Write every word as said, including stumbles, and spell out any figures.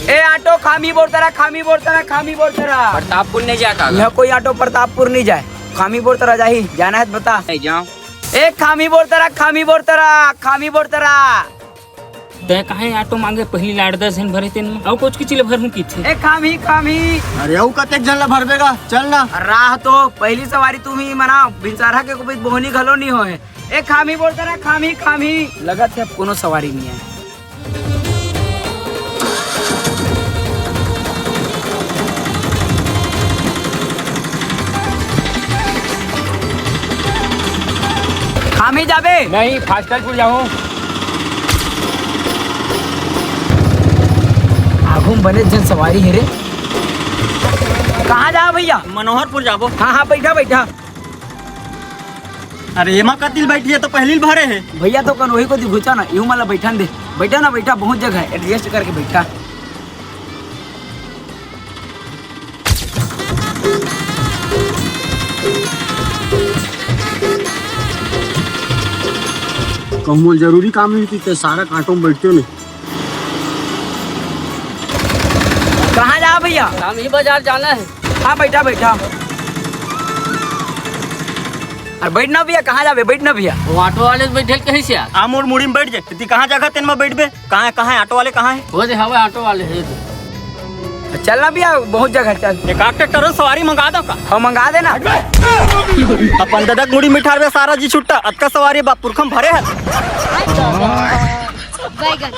ए auto, खामी bore तरा, खामी बोर तरा, खामी बोर तरा। प्रतापपुर नहीं जाए का? यह कोई ऑटो प्रतापपुर नहीं जाए, खामी बोर तरा जाही, जाना है तो बता। नहीं जाओ। ए खामी बोर तरा, खामी बोर तरा, खामी बोर तरा। तै काहे ऑटो मांगे? पहली लाड़ दस झन भरे तेन म। अउ कुछ किची ले भरहूं किथे। ए खामी, खामी। अरे अउ कतेक झन ला भरबे गा? चल ना। राह तो पहली सवारी तुम ही मना, भिनसारा के कोई बोहनी घलो नहीं होए। ए खामी बोर तरा, खामी, खामी। लगत है अब कोनो सवारी नहीं है। खामी जाबे? नहीं, फास्टलपुर जाहूं। आगू में बने जन सवारी हे रे। कहाँ जाओ भैया? मनोहरपुर जाबो। हाँ, हाँ, बैठा, बैठा। अरे, एमा कतिल बैठी है, तो पहली भरे है। भैया, तो कन वही को दिखुचा ना, इहू मला बैठन दे। बैठा ना, बैठा, बहुत जगह है, एडजस्ट करके बैठा। कहूँ मोला जरूरी काम नहीं थी, ते सारा कांटो में बैठते नहीं। कहाँ जा भैया? हम ही बाजार जाना है। हाँ, बैठा, बैठा। अरे बैठ ना भैया, कहाँ जाबे? बैठ ना भैया। वो ऑटो वाले बैठे कहीं से आ? आ मोर मुड़ी में बैठ जाए। ती कहाँ जगह तेन में बैठबे? कहाँ है, कहाँ है ऑटो वाले, कहाँ है? वो दे हवा ऑटो वाले है। चल ना भैया, बहुत जगह, चल। एक आध ट्रैक्टर सवारी मंगा दो का? हाँ, मंगा देना। अपन ददक मुड़ी मिठारबे सारा जी छुट्टा, अतका सवारी बा पुरखम भरे है। बैगन।